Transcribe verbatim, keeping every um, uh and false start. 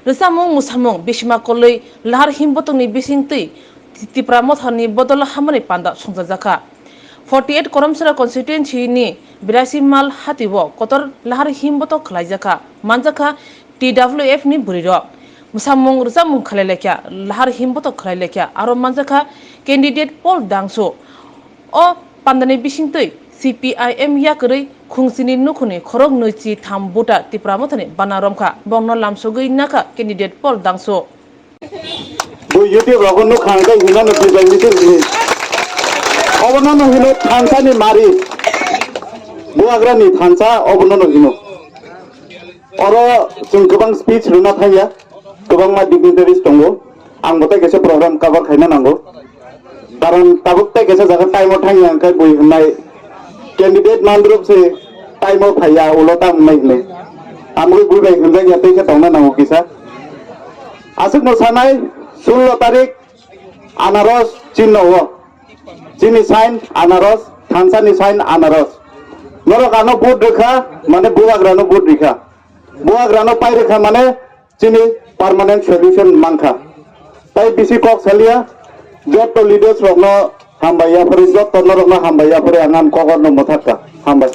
Rwchapmung musamung bisima kolwi lahar himbotongni bisingtwi Tipra Mothani bodol hamani panda songchajakha. Forty eight Koromsora constituency ni Birasi Mal hatio kotor lahar himbotok khwlaijakha, manjakha T W F ni bwrwirok. Musamung rwchapmung khwlailaikha, lahar himbotok khwlailaikha, aro manjakha candidate Paul Dangso. O pandani bisingtwi C P I M yakarwi khungsini nukhuni khorok nwichi tham voter Tipra Mothani bana romkha, bongno lamsogwi nakha candidate Paul Dangso. Bo YouTube rogo nukha hwnkhe hino no bijai misil hini. Obono no hino thansa ni mari. Buagra ni thansa obono no hino. Oro chwng kwbang speech rwna thangya, kwbangma dignitaries tongo. Ang bo tei kaisa program cover khaina nango. Karon tabuk tei kaisa jaga time o thangya hwnkhe bui hwnnai candidate mandrup se time o phaiya ulo tam hwnai hwnwi. Amgwi bui bai hwnjakya tei khe tongna nango kisa. Aswkno sanai sullo tarik anaros chinno o. Chini sign anaros, thansa ni sign anaros. Norok ano vote rwkha, mane bubagra no vote rikha. Bubagra no pai rwkha mane chini permanent solution mankha. Tai bisi kok salia, jotto leaders rokno hambai yaphari, jotto norokno hambai yaphari ang ani kokor no mwthakka. Hambai.